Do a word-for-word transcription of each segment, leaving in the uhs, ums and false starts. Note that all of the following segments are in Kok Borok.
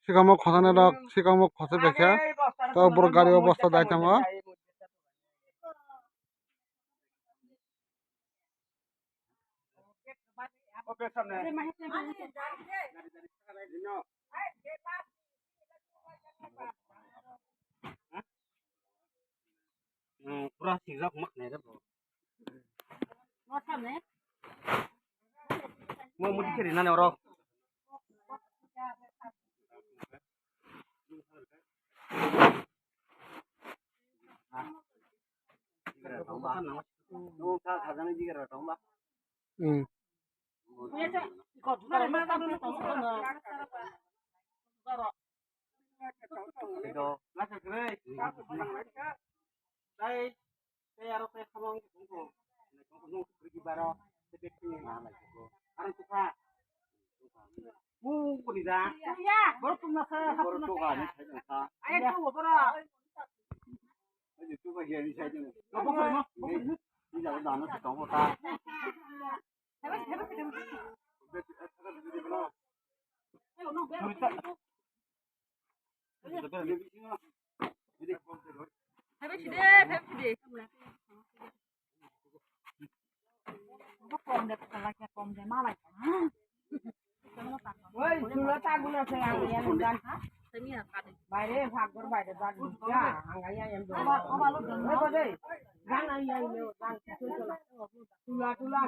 sikamo khosani rok, sikamo khosai paikha. To borok gari o bosta dai tongo. Hmm, pura sijak mak nai re bo. Mo muti kiri nani oro. Hmm. Baire, bhagor baire, bhagor. Ang ai ai em. Tula, tula,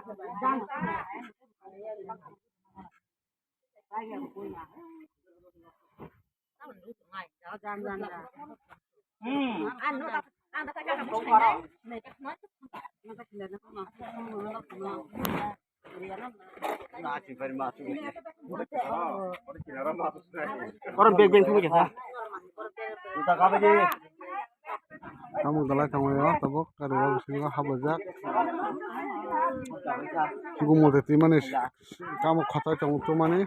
Oro bag bag thangwi kha. Tamo dalai tangwi o tabuk gari o bisingo hablaijak. Gumui de twimani tamo khotai tongo twmani.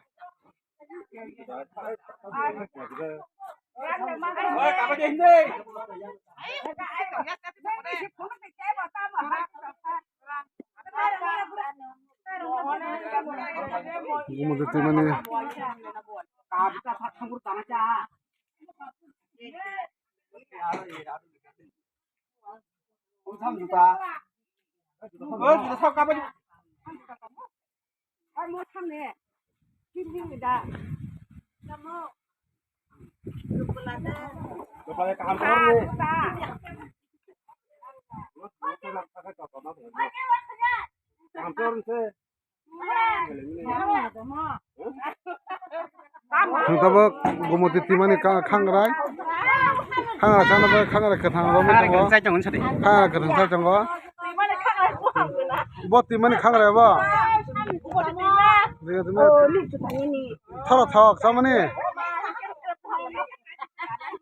Gumui de twimani. Ang tabuk gumui de twimani ka-, khangrai. Khangrai sana bai khangrai kwthang romwi tongo. Khangrai kwthang sai tongo. Bo twimani khangrai bo. Thoro thok chamani.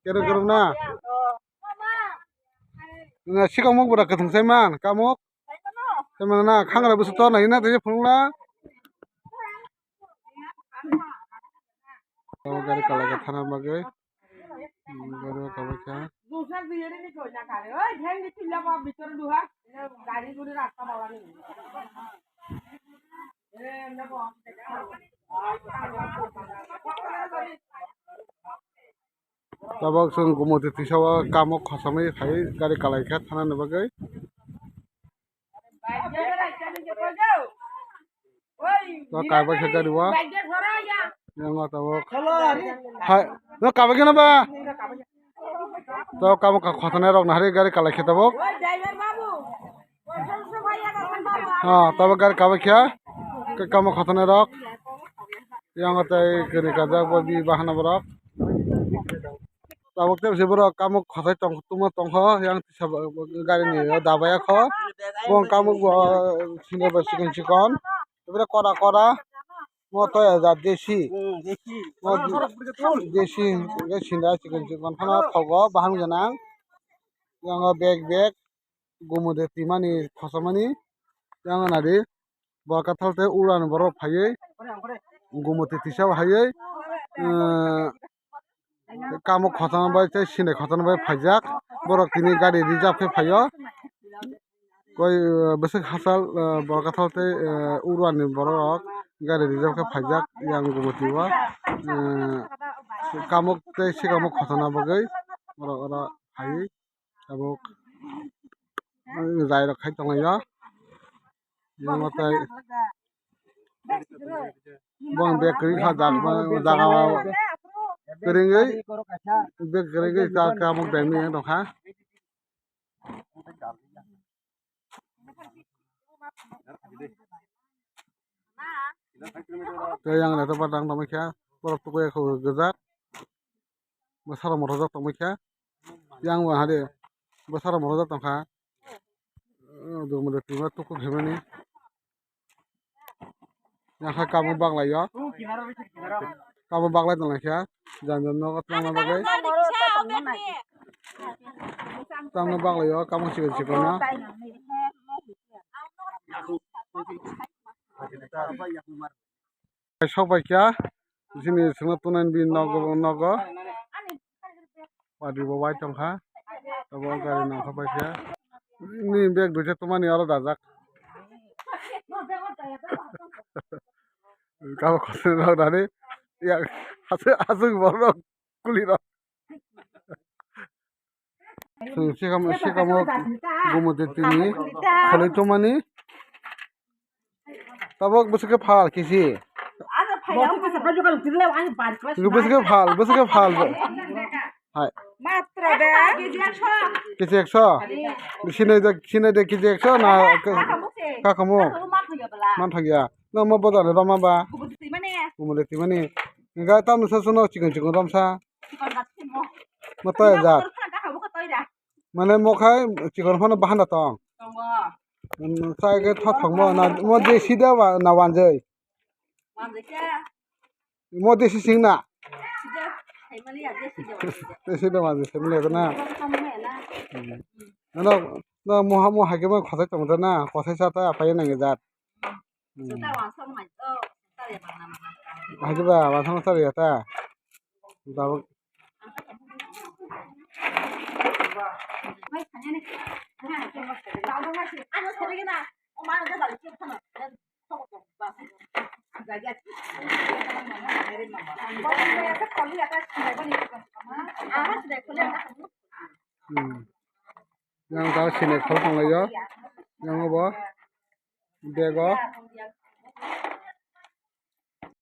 Kero kero na. Na sikang muk bura kwthang sai man kamuk. Tei mano na khangrai bwswk torna hino tei phunukna. O gari kalai kha thana bagwi. Hmm, gari o kabai kha. Tabuk chwng gumui de twisa o kamuk khosomwi phai gari kalai kha thana ni bagwi. To kaibai khe gari o. Yang o tabuk. Hai, no kaibai khe no ba. To kamuk kha khosonai rok nahari gari kalai khe tabuk. Ha, tabuk gari kaibai khe. Kamuk khosonai rok. Yang o tei kwrwi kajak bo bi bahana borok. Tabuk tei borok kamuk khosai tong tongma tongkho yang tisa gari ni o dabaya kho. Bo kamuk bo sini bo chikon chikon. Tei kora kora. Mo to ya jat desi. Mo desi sinda chikon chikon phano thogo bahang janang. Yang o bag bag. Gumui de twimani khosomani yang nari borok kathal tei ura ni borok phaiwi gumui de twisa o haiwi kamuk khotona bai tei sinai khotona bai phaijak borok tini gari reserve khe phaio koi bwswk hachal borok kathal tei ura ni borok gari reserve khe phaijak yang gumui de twio. Kamuk tei sikamuk khotona bagwi oro oro phaiwi tabuk, eh, jairok khai tonglaio. Yang tei bong bag kwrwi kha jaga o kwrwngwi bag kwrwngwi kamuk daimwi yang tongkha. Tei yang naithoba tang tongmai kha, borok tukuya kho gwngjak, bwsarok mothojak tongmai kha, yang bo hari bwsarok mothojak tongkha, dumuri twima tuku khaimani. Yang kha kamung baglai o. Kamung baglai tong lai kha. Jan jan nogo twlangna bagwi. Twlangna baglai o kamung chikon chikon no. Sok pai kha. Bini sengno tunai bini nogo nogo. Padi bo bai tongkha. Abo gari nangkha paikha. Ni bag duita tumani oro dajak. Kabo khosoi rok nani. Ya, aswk, aswk borok kuli rok. Chwng sikamo, sikamo gumuditini kholoi tumani. Tabuk bwswk khe phal kisi. Ano phai ang kisa phai jokal tirle ani bar klas. Ngu bwswk khe phal, bwswk khe phal. Hai. Matra de. Kisi ekso. Sinai de, sinai de kisi ekso na kakamuk. Man thangya. No mo bodol roma ba. Gumule timani. Enga tam sa suno chikon chikon rom sa. Mata ja. Mane mo khai chikon phano bahanda tong. Tongo. Chai khe tha thangmo na mo desi da ba na wanjai. Wanjai khe. Mo desi sing na. Sida, hai mali ya, desi da wanjai. Desi da wanjai, family da na. Ano, na mo ha mo hai khe mo khosai tong da na, khosai sa ta apai nang jat. Hai ba, wansong sari ya ta. Tabuk. Hmm. Yang tao sini khol tong lai yo. Yang bo. Bego.